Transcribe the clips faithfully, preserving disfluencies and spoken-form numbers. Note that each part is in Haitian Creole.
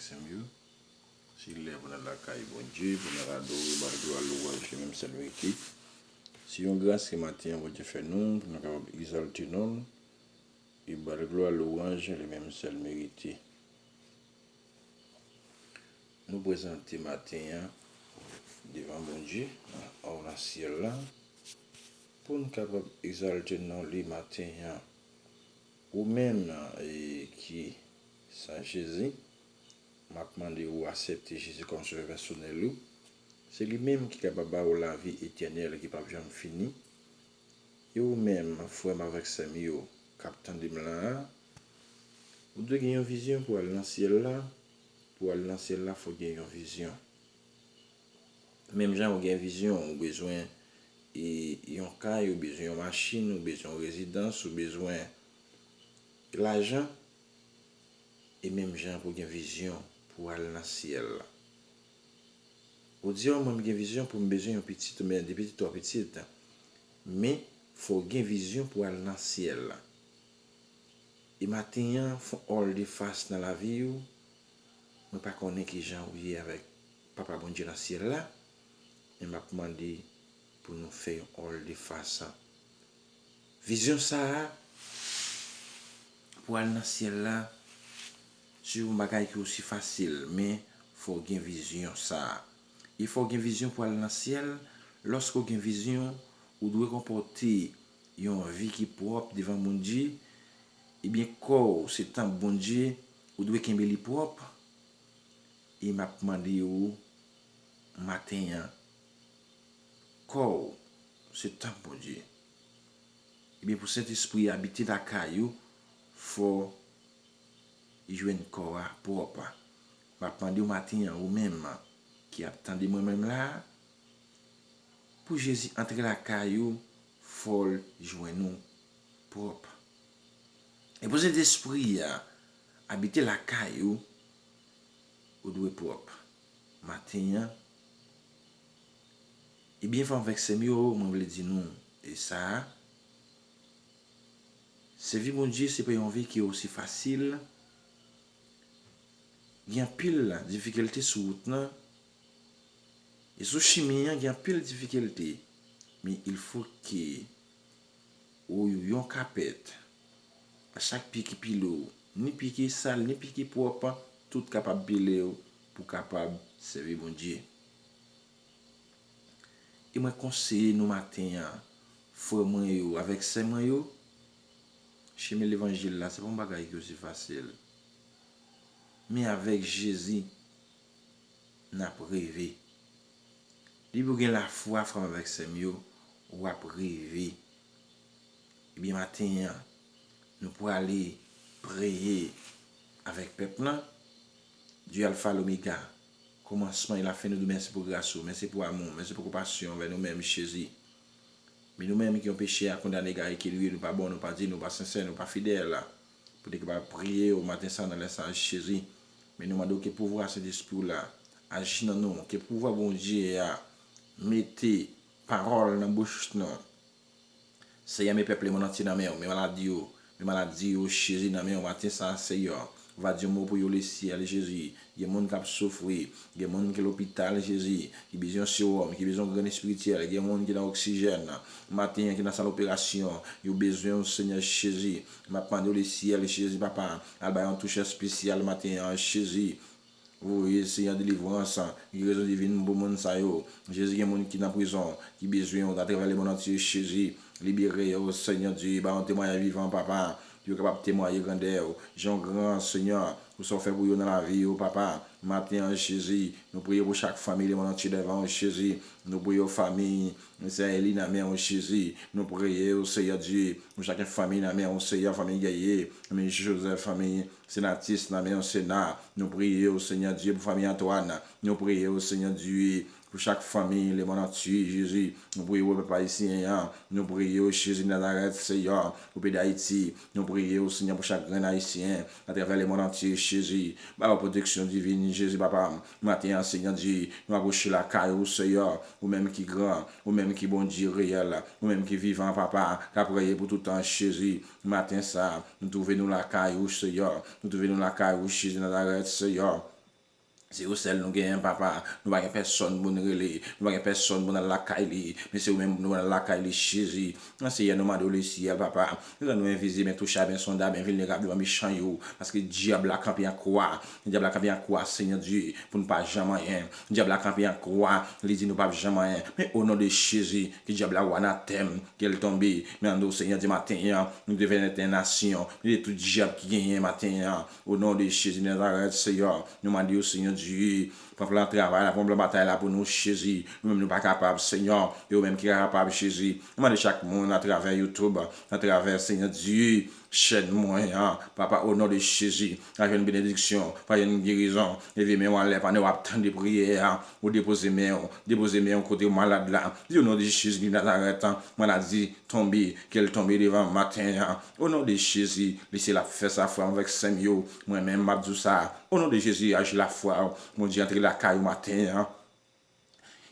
Sè m yo, se lè pou n al lakay Bondye, pou n al adore, ba l glwa, lwanj, li menm sèl merite. Se yon gras ke maten an Bondye fè nou, pou nou kapab egzalte non l, e ba l glwa, lwanj, li menm sèl merite. Nou prezante maten an devan Bondye, anwo nan syèl la, pou n kapab egzalte non li maten an. Ou menm, e, ki san Jezi, m ap mande w aksepte Jezi kòm Sovè pèsonèl ou. Se li menm ki kapab ba w lavi etènèl ki p ap janm fini. E ou menm, frè m avèk sè m yo, k ap tande m la a, ou dwe gen yon vizyon pou al nan syèl la. Pou al nan syèl la, fò w gen yon vizyon. Menm jan ou gen vizyon, ou bezwen, e, yon kay, ou bezwen yon machin, ou bezwen yon rezidans, ou bezwen lajan, e menm jan pou gen vizyon pou al nan syèl la. Ou di, "O, mwen, m gen vizyon pou m bezwen yon pitit, oubyen de pitit, twa pitit." Men, fò w gen vizyon pou al nan syèl la. E maten an, fè yon all the fast nan lavi w. Mwen pa konnen ki jan ou ye avèk Papa Bondye nan syèl la, men m ap mande pou nou fè yon all the fast. Vizyon sa a, pou al nan syèl la, se yon bagay ki osi fasil, men fò w gen vizyon sa a. E fò w gen vizyon pou al nan syèl. Lòske w gen vizyon, ou dwe konpòte yon vi ki pwòp devan Bondye. Ebyen, kò w se tanp Bondye, ou dwe kenbe li pwòp. E m ap mande w maten an, kò w se tanp Bondye. Ebyen, pou Sentespri a abite lakay ou, fò w jwenn kò a pwòp. M ap mande w maten an, ou menm ki ap tande mwen menm la a, pou Jezi antre lakay ou, fò l jwenn ou pwòp. E pou Sentespri a abite lakay ou, ou dwe pwòp. Maten an, ebyen, frè m avèk sè m yo, mwen vle di nou, e sa a, sèvi Bondye, se pa yon vi ki osi fasil. Gen anpil difikilte sou wout lan. E sou chimen an, gen anpil difikilte. Men il faut que ou yon kapèt. A chak pye ki pile w, ni pye ki sal, ni pye ki pwòp, tout kapab pile w pou kapab sèvi Bondye. E mwen konseye nou maten an, frè mwen yo, avèk sè mwen yo, chimen levanjil la, se pa yon bagay ki osi fasil. Men avèk Jezi, n ap rive. Depi w gen lafwa, frè m avèk sè m yo, w ap rive. Ebyen, maten an, nou prale preye avèk pèp lan. Dye Alfa, Lomega, kòmansman e lafen, nou di w mèsi pou gras ou, mèsi pou amou w, mèsi pou konpasyon w anvè nou menm, Jezi. Men nou menm ki yon pechè a kondane, egare ke nou ye, nou pa bon, nou pa diy, nou pa sensè, nou pa fidèl, pou te kapab priye w maten sa nan lè sa, Jezi. Men nou mande w ke pouvwa Sentespri w la aji nan nou, ke pouvwa Bondye a mete pawòl nan bouch nou. Seyè, men pèp lemonn antye nan men w, men maladi yo, men maladi yo, Jezi, nan men w maten sa, Seyè. Va di yon mo pou yo, Lesyèl, Jezi. Gen moun k ap soufri, gen moun ki lopital, Jezi, ki bezwen yon sewòm, ki bezwen yon grenn espirityèl, gen moun ki nan oksijèn, maten an ki nan sal operasyon, yo bezwen w, Senyè Jezi. M ap mande w, Lesyèl, Jezi, papa, al bay yon touch espesyal maten an, Jezi. Voye, Senyè, delivrans, gerison divin pou moun sa yo. Jezi, gen moun ki nan prizon, ki bezwen w atravè lemonn antye, Jezi. Libere yo, Senyè Dye, ba yon temwayaj vivan, papa. Pou yo kapab temwaye grandè w, jan w gran, Senyè, pou sa w fè pou yo nan lavi yo, papa. Maten an, Jezi, nou priye pou chak fanmi lemonn antye devan w, Jezi. Nou priye w, fanmi, Seyè, Eli nan men w, Jezi. Nou priye w, Seyè Dye, pou chak fanmi nan men w, Seyè, fanmi Geye, fanmi Jozèf, fanmi Senatis nan men w, Sena. Nou priye w, Senyè Dye, pou fanmi Antwàn. Nou priye w, Senyè Dye, pou chak fanmi lemonn antye, Jezi. Nou priye w, pèp ayisyen an. Nou priye w, Jezi Nazarèt, Seyè, pou peyi Dayiti. Nou priye w, Senyè, pou chak grenn ayisyen atravè lemonn antye, Jezi. Ba yo pwoteksyon divin, Jezi, papa. Maten an, Senyè Dye, nou apwoche lakay ou, Seyè, ou menm ki gran, ou menm ki Bondye reyèl, ou menm ki vivan, papa, k ap reye pou tout tan, Jezi. Maten sa, nou twouve nou lakay ou, Seyè. Nou twouve nou lakay ou, Jezi Nazarèt, Seyè. Se ou sèl nou genyen, papa. Nou pa gen pèsonn pou n rele. Nou pa gen pèsonn pou n al lakay li. Men se ou menm pou nou al lakay li, Jezi. An, Seyè, nou mande w lesyèl, papa. Rann nou envizib, men touchab, ensondab, envilnerab devan mechan yo. Paske dyab la kanpe an kwa. Dyab la kanpe an kwa, Seyè Dye, pou n pa janm anyen. Dyab la kanpe an kwa, li di nou p ap janm anyen. Men o non de Jezi, ke dyab la ou anatèm, ke l tonbe. Men an nou, Seyè Dye, maten an, nou devèn entènasyon. Nou de tout dyab ki genyen maten an. O non de Jezi Nazarèt, Seyè, nou mande w, Seyè Dye, pran plan travay la, pran plan batay la pou nou, Jezi. Nou menm nou pa kapab, Seyè. E ou menm ki kapab, Jezi. Nou mande chak moun atravè YouTube, atravè, Seyè Dye, chèn mwen an. Papa, o non de Jezi, pa jwenn benediksyon, pa jwenn gerizon. Leve men w anlè pandan w ap tande priyè a. Ou depoze men w, depoze men w kote malad la. Di o non de Jezi de Nazarèt, maladi tonbe, ke l tonbe devan maten an. O non de Jezi, lesyèl ap fè sa, frè m avèk sè m yo. Mwen menm, m ap di w sa. O non de Jezi, aji lafwa w. Bondye antre lakay ou maten an.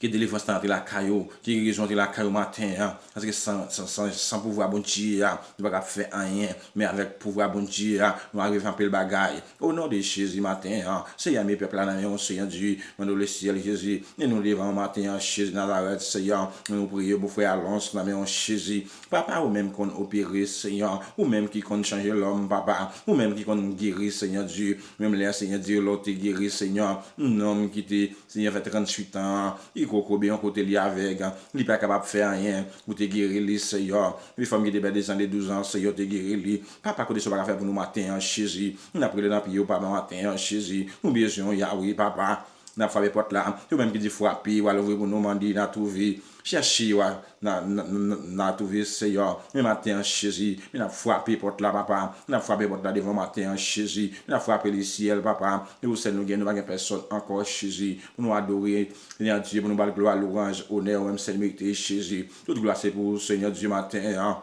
Ke delivrans la antre lakay ou. Ke gerizon antre lakay ou maten an. Paske san, san, san, san pouvwa Bondye a, nou pa kab fè anyen. Men avèk pouvwa Bondye a, nou ka rive fè anpil bagay. O non de Jezi maten an, Seyè, men pèp la nan men w, Seyè Dye, mande w lesyèl, Jezi, e nou devan w maten an, Jezi Nazarèt, Seyè, nou priye pou frè Alons nan men w, Jezi. Papa, ou menm konn opere, Seyè, ou menm ki konn chanje lòm, papa, ou menm ki konn geri, Seyè Dye, menm lè, Seyè Dye, lè w te geri, Seyè, nonm ki te, Seyè, fè tranntuit an, li kokobe yon kote, li avèg, li pa kapab fè anyen, ou te geri li, Seyè, epi fanm ki te pèdi san de douz an, Seyè, ou te geri li, papa, kote sa w pa ka fè pou nou maten an, Jezi, n ap rele nan pye w, papa, maten an, Jezi, nou bezwen w, Yawe, papa. N ap frape pòt la. Yo menm ki di frape, w al ouvri pou nou, mande, n a twouve. Chèche, w a, n a, n a, n a, n a twouve, Seyè. Men maten an, Jezi, men n ap frape pòt la, papa. N ap frape pòt la devan maten an, Jezi. Men n ap frape lesyèl, papa. E ou sèl nou gen, nou pa gen pèsonn ankò, Jezi. Pou nou adore, Seyè Dye, pou nou ba l glwa, lwanj, onè, ou menm sèl merite, Jezi. Tout glwa se pou ou, Seyè Dye, maten an.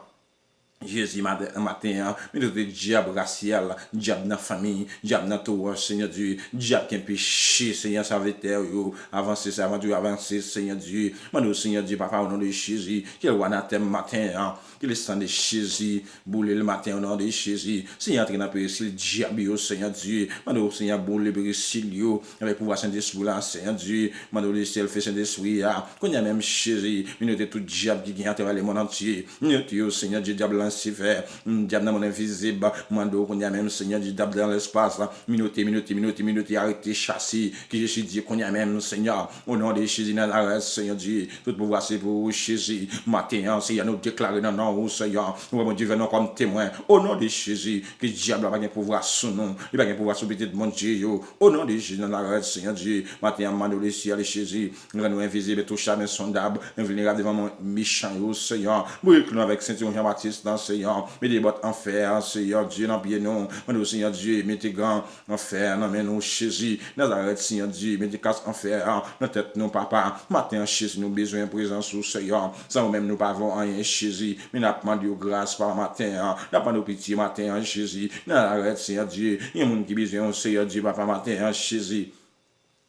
Jezi, maten, maten an, men nou te dyab rasyal, dyab nan fanmi, dyab nan touraj, Seyè Dye, dyab ki anpeche, Seyè, sèvitè yo avanse, sèvant yo avanse, Seyè Dye. Mande w, Seyè Dye, papa, o non de Jezi, ke l anatèm maten an, ke le san de Jezi boule l maten, o non de Jezi. Seyè, antre nan peristil dyab yo, Seyè Dye. Mande w, Seyè, boule peristil yo, avèk pouvwa Sentespri la, Seyè Dye. Mande w, lesyèl, fe Sentespri a. Kounye a menm, Jezi, minote tout dyab ki gen atravè lemonn antye. Minote yo, Seyè Dye, dyab Lisifè, dyab nan monn envizib. Mande w kounye a menm, Seyè Dye, dyab nan lespas. Minote, minote, minote, minote, arete, chase. Ke Jezi Dye, kounye a menm, Seyè, o non de Jezi Nazarèt, Seyè Dye, tout pouvwa se pou ou, Jezi. Maten an, Seyè, nou deklare nan non ou, Seyè, nou pran Bondye vè nou kòm temwen. O non de Jezi, ke dyab la pa gen pouvwa sou nou. Li pa gen pouvwa sou pitit Bondye yo. O non de Jezi Nazarèt, Seyè Dye, maten an, mande w lesyèl, Jezi. Rann nou envizib, entouchab, ensondab, envilnerab devan men mechan yo, Seyè. Bourike nou avèk sentiwon Jan Batis lan, Seyè. Mete bòt anfè, Seyè Dye, nan pye nou. Mande w, Seyè Dye, mete gan anfè nan men nou, Jezi. Nazarèt, Seyè Dye, mete kas anfè nan tèt nou, papa. Maten an, Jezi, nou bezwen prezans ou, Seyè. San ou menm, nou pa vo anyen, Jezi. Men n ap mande w gras, papa, maten an. N ap mande w pitye maten an, Jezi. Nazarèt, Seyè Dye. Gen moun ki bezwen w, Seyè Dye, papa, maten an, Jezi.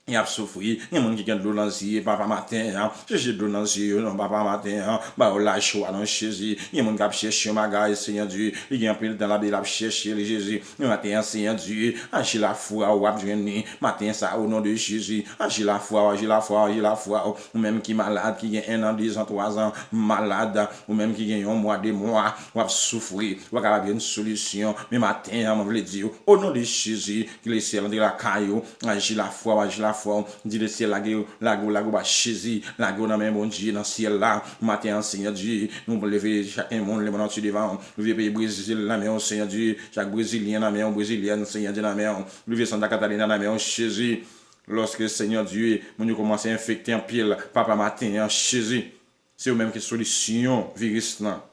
Y ap soufri. Gen moun ki gen dlo nan zye, papa, maten an. Chèche dlo nan zye yo, non, papa, maten an. Ba yo lajwa, non, Jezi. Gen moun k ap chèche yon bagay, Seyè Dye. Li gen anpil tan l ap, l ap chèche li, Jezi. Men maten an, Seyè Dye, aji lafwa w, w ap jwenn li. Maten sa, o non de Jezi, aji lafwa w, aji lafwa w, aji lafwa w. Ou menm ki malad, ki gen en an, de zan, twa zan, malad. Ou menm ki gen yon mwa, de mwa, w ap soufri. W pa kapab jwenn solisyon. Men maten an, mwen vle di w, o non de Jezi, ke lesyèl antre lakay ou, aji lafwa w, aji lafwa w. Di lesyèl lage w, lage w, lage w ba Jezi, lage w nan men Bondye nan syèl la. Maten an, Seyè Dye, nou leve chak moun lemonn antye devan ou. Leve peyi Brezil nan men w, Seyè Dye, chak Brezilyen nan men w, Brezilyèn, Seyè Dye, nan men w. Leve Santa Catarina nan men w, Jezi. Lòske, Seyè Dye, moun yo kòmanse enfekte anpil, papa, maten an, Jezi. Se ou menm ki solisyon viris lan.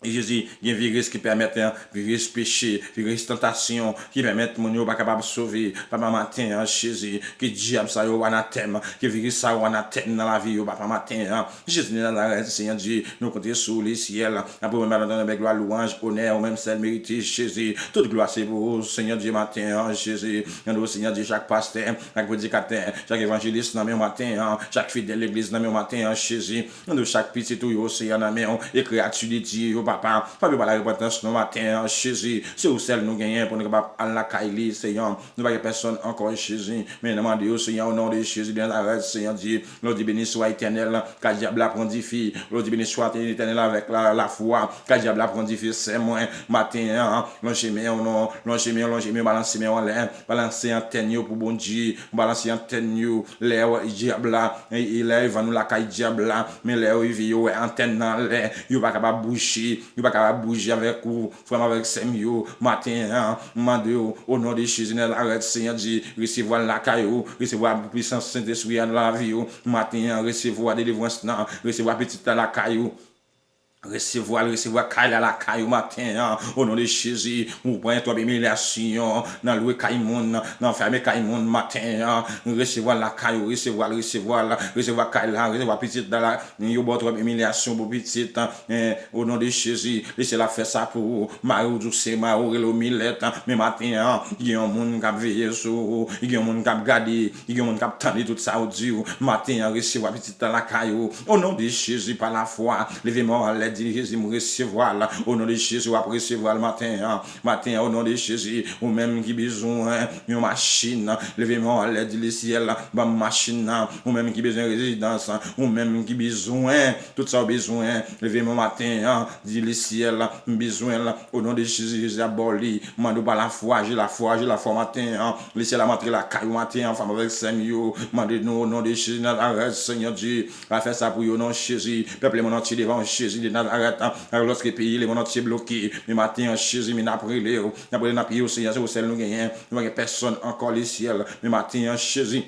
Jezi, gen viris ki pèmèt, viris peche, viris tantasyon, ki pèmèt moun yo pa kapab sove. Papa, maten an, Jezi, ke dyab sa yo anatèm, ke viris sa yo anatèm nan lavi yo, papa, maten an. Jezi de Nazarèt, Seyè Dye, nou konte sou ou, lesyèl. Apre ou menm, maten an, avèk glwa, lwanj, onè, ou menm sèl merite, Jezi. Tout glwa se pou ou, Seyè Dye, maten an, Jezi. Mande w, Seyè Dye, chak pastè, chak predikatè, chak evanjelis nan men w maten an, chak fidèl legliz nan men w maten an, Jezi. Mande w chak pitit ou yo, Seyè, nan men w, e kreyati de Dye yo, Papa, pa bliye ba la repantans nou maten an, Jezi. Se ou sèl nou genyen pou nou kapab al lakay li, Senyè. Nou pa gen pèsonn ankò, Jezi. Men nou mande yo, Senyè, o non de Jezi de Nazarèt, Senyè Dye. Lè w di, beni swa Etènèl, ka dyab la pran dife. Lè w di, beni swa Etènèl avèk la, lafwa, ka dyab la pran dife, sè mwen, maten an. Lonje men w non, lonje men w, lonje men w, balanse men w anlè, balanse antèn yo pou Bondye, balanse antèn yo. Lè w, dyab la, e, e lè yo vann ou lakay dyab la, men lè yo rive, yo wè antèn nan anlè, yo pa kapab bouje, yo pa kapab bouje avèk ou, frè m avèk sè m yo, maten an, m mande w, o non de Jezi Nazarèt, Senyè Dye, resevwa l lakay ou, resevwa pisans Sentespri a nan lavi ou, maten an, resevwa delivrans nan, resevwa pitit la lakay ou. Resevwa l, resevwa kay la lakay ou maten an, o non de Jezi, ou pran twòp imilyasyon, nan lwe kay moun, nan fèmen kay moun maten an, resevwa l lakay ou, resevwa l, resevwa l, resevwa kay la, resevwa pitit la, la, yo ba w twòp imilyasyon pou pitit, eh, o non de Jezi, lesyèl ap fè sa pou ou, mari w douse, mari w rele w Milèt, men maten an, gen yon moun k ap veye sou ou, gen yon moun k ap gade, gen yon moun k ap tande tout sa w di yo, maten an, resevwa pitit la lakay ou, o non de Jezi, pa lafwa, leve men w anlè, di Jezi, m resevwa l, o non de Jezi, w ap resevwa l maten an, maten an, o non de Jezi, ou menm ki bezwen yon machin, leve men w anlè, di lesyèl, ban m machin nan, ou menm ki bezwen rezidans, ou menm ki bezwen tout sa w bezwen, leve men w maten an, di lesyèl, m bezwen l, o non de Jezi, Jezi ap ba w li, mande w pa lafwa, aji lafwa, aji lafwa maten an, lesyèl ap antre lakay ou maten an, frè m avèk sè m yo, mande nou, o non de Jezi Nazarèt, Senyè Dye, al fè sa pou yo non Jezi, pèp lemonn antye devan w Jezi de Nazarèt, alòske peyi lemonn antye bloke, men maten an Jezi, men n ap rele w, n ap rele nan pye w Senyè, se ou sèl nou genyen, nou pa gen pèsonn ankò lesyèl, men maten an Jezi.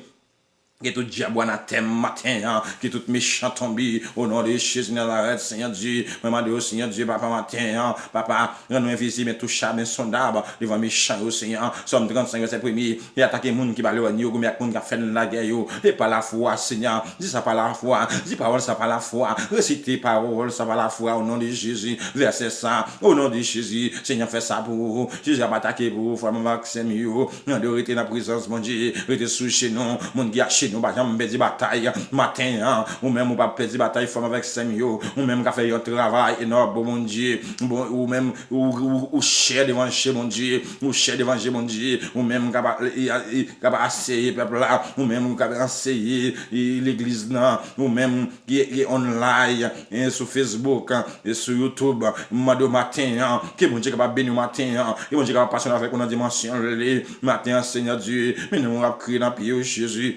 Ke tout dyab anatèm maten an, ke tout mechan tonbe, o non de Jezi Nazarèt, Senyè Dye, mwen mande w, Senyè Dye, papa, maten an, papa, rann nou envizib, entouchab, ensondab, devan mechan yo, Senyè, Sòm trannsenk, vèsè premye, e atake moun ki pa lwen yo, goumen ak moun k ap fè n lagè yo, e pa lafwa, Senyè, di sa pa lafwa, di pawòl sa pa lafwa, resite pawòl sa pa lafwa, o non de Jezi, vèsè sa, o non de Jezi, Senyè, fè sa pou ou, Jezi ap atake pou ou, frè m ak sè m yo, mande w rete nan prezans Bondye, rete sou jenou, moun ki achenou pa janm pèdi batay, maten an, ou menm ou p ap pèdi batay, frè m avèk sè m yo, ou menm ka fè yon travay enòb pou Bondye, bon, ou menm, ou, ou, ou chè devan je Bondye, ou chè devan je Bondye, ou menm k ap, e, e, k ap anseye pèp la, ou menm k ap anseye, e, legliz nan, ou menm ki, ki online, e, sou Facebook, e, sou YouTube, m mande w maten an, ke Bondye kapab beni w maten an, ke Bondye kapab pase avèk ou nan dimansyon li, maten an, Senyè Dye, men nou ap kriye nan pye w, Jezi.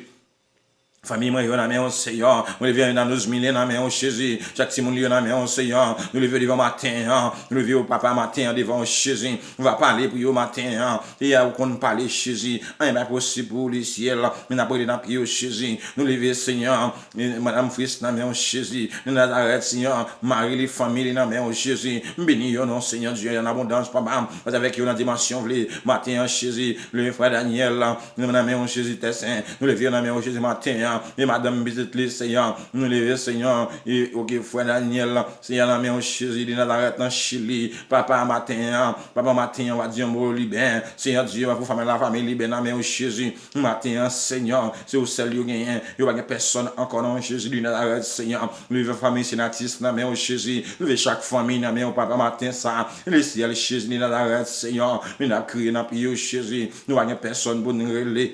Fanmi mwen yo nan men w, Senyè. Nou leve Nanouz Milen nan men w, Jezi. Chak timoun li yo nan men w, Senyè. Nou leve yo devan maten an. Nou leve yo, papa, maten an devan w, Jezi. Ou va pale pou yo maten an. E a ou konn pale, Jezi. Anyen pa posib pou ou, lesyèl. Men n ap rele nan pye w, Jezi. Nou leve, Senyè. E madanm Fris nan men w, Jezi. Nan Nazarèt, Senyè. Mari li, fanmi li nan men w, Jezi. M beni yo, non, Senyè Dye, an abondans, papa. Pase avèk yo nan dimansyon w vle. Maten an, Jezi. Leve frè Daniel. Nou nan men w, Jezi, tè sen. Nou leve yo nan men w, Jezi, maten an. E madanm pitit li, Senyè. Nou leve, Senyè. E, oke, frè Daniel, Senyè, nan men w, Jezi, de Nazarèt, nan Chili. Papa, maten an. Papa, maten an, w a di yon mo Liben. Senyè Dye, w a pou fanmi la, fanmi Liben, nan men w, Jezi. Maten an, Senyè, se ou sèl yo genyen. Yo pa gen pèsonn ankò, non, Jezi, de Nazarèt, Senyè. Nou leve fanmi Senatis nan men w, Jezi. Nou leve chak fanmi nan men w, papa, maten sa. Lesyèl, Jezi, de Nazarèt, Senyè. Men n ap kriye nan pye w, Jezi. Nou pa gen pèsonn pou n rele.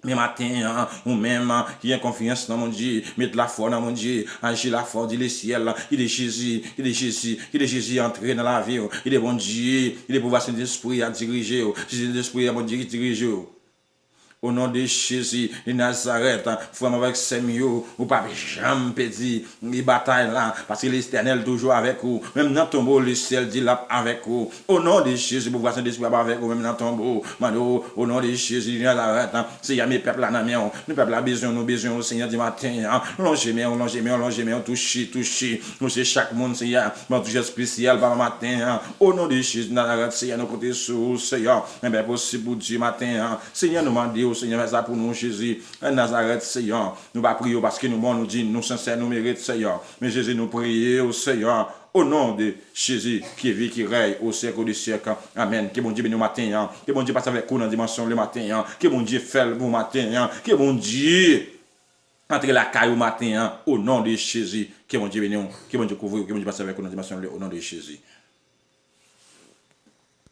Men maten an, ou menm ki gen konfyans nan Bondye, met lafwa w nan Bondye, aji lafwa w, di lesyèl, kite Jezi, kite Jezi, kite Jezi antre nan lavi w, kite Bondye, kite pouvwa Sentespri a dirije w, se Sentespri a Bondye ki dirije w. O non de Jezi de Nazarèt, frè m avèk sè m yo, ou p ap janm pèdi batay la, paske Letènèl toujou avèk ou. Menm nan tonbo, lesyèl di l ap avèk ou. O non de Jezi, pouvwa Sentespri ap avèk ou menm nan tonbo. Mande w, o non de Jezi de Nazarèt, Senyè, met pèp la nan men w. Nou pèp la bezwen w, nou bezwen w, Senyè, di maten an. Lonje men w, lonje men w, lonje men w, touche, touche. Touche chak moun, Senyè. Ban touche espesyal, papa, maten an. O non de Jezi de Nazarèt, Senyè, nou konte sou ou, Senyè. Enben, posib pou di maten an. Senyè, nou mande w, Senyè, fè sa pou nou, Jezi. Nan Nazarèt, Senyè. Nou pa priye w paske nou bon, nou di, nou sensè, nou merit, Senyè. Men Jezi, nou priye w, Senyè. O non de Jezi, ki viv, ki rèy o syèk de syèk. Amèn. Ke Bondye beni w maten an. Ke Bondye pase avèk ou nan dimansyon le maten an. Ke Bondye fè l pou w maten an. Ke Bondye antre lakay ou maten an, o non de Jezi. Ke Bondye beni w, ke Bondye kouvri w, ke Bondye pase avèk ou nan dimansyon li, o non de Jezi.